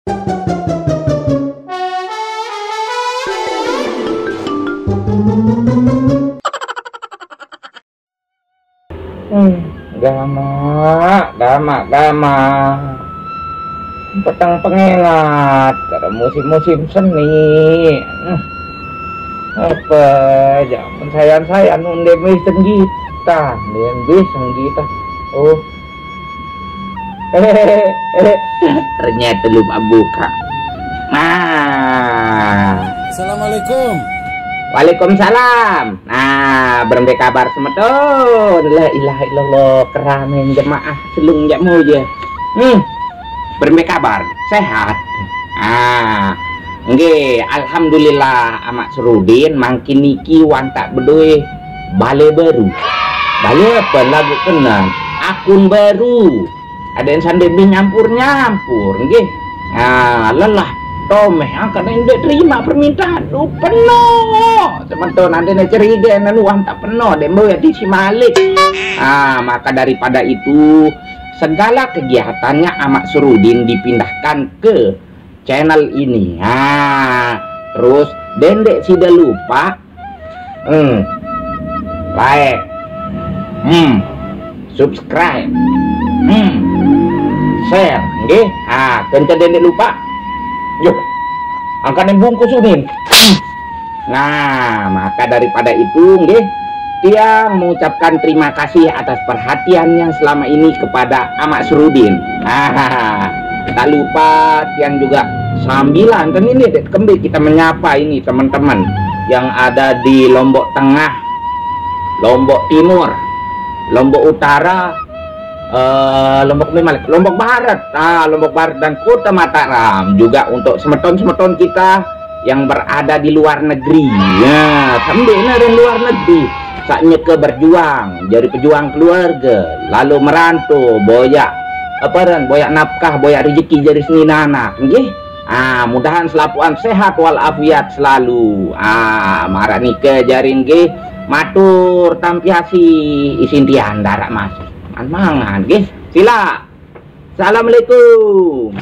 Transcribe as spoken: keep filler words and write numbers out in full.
Hmm, gamaq, gamaq, gamaq. Peteng pengengat, kada musim-musim seni. Hmm. Apa, jaman sayan-sayan ndeq mbe senggita, ndeq mbe senggita. Oh. Ternyata lupa buka. Nah. Assalamualaikum. Waalaikumsalam. Nah, berembe kabar semeton? La ilaha illallah, keramen jemaah selung jaq muje. Hmm. Berembe kabar? Sehat? Ah. Nggih, alhamdulillah, Amaq Serudin, mangkin niki wantaq bedoe bale baru. Bale apa laguq kenen? Akun baru. Adeqn saq ndeq mbe nyampur-nyampur, nggih. Ah, lelah. Tomeh angkat ndeq terimaq permintaan. Duh, penoq. Semeton, andene ceride nanu wantaq penoq, ndeq mbe diisi malik. Ah, maka daripada itu, segala kegiatannya Amaq Serudin dipindahkan ke channel ini. Ah, terus, dendeq side lupaq, hmm, like, hmm, subscribe, hmm, share, nggih. Ah, kance dendeq lupaq. Yo, angkat ndeq bungkus unin. Nah, maka daripada itu, nggih, tiang mengucapkan terima kasih atas perhatiannya selama ini kepada Amaq Serudin. Ah, tak lupa tiang juga sambilan, kan ini dek kembe kita menyapa ini teman-teman yang ada di Lombok Tengah, Lombok Timur, Lombok Utara, eh, Lombok Malik, Lombok Barat, ah, Lombok Barat dan Kota Mataram, juga untuk semeton-semeton kita yang berada di luar negeri. Ya, sambil dari luar negeri, saatnya ke berjuang, jadi pejuang keluarga, lalu merantau, boyak apa ran, boyak nafkah, boyak rezeki jadi seni anak, nggih. Ah, mudahan selapuan sehat walafiat selalu. Ah, maraq nike jari nggih, matur tampiasi isin tiang daraq mas. Man mangan nggih. Sila. Assalamualaikum.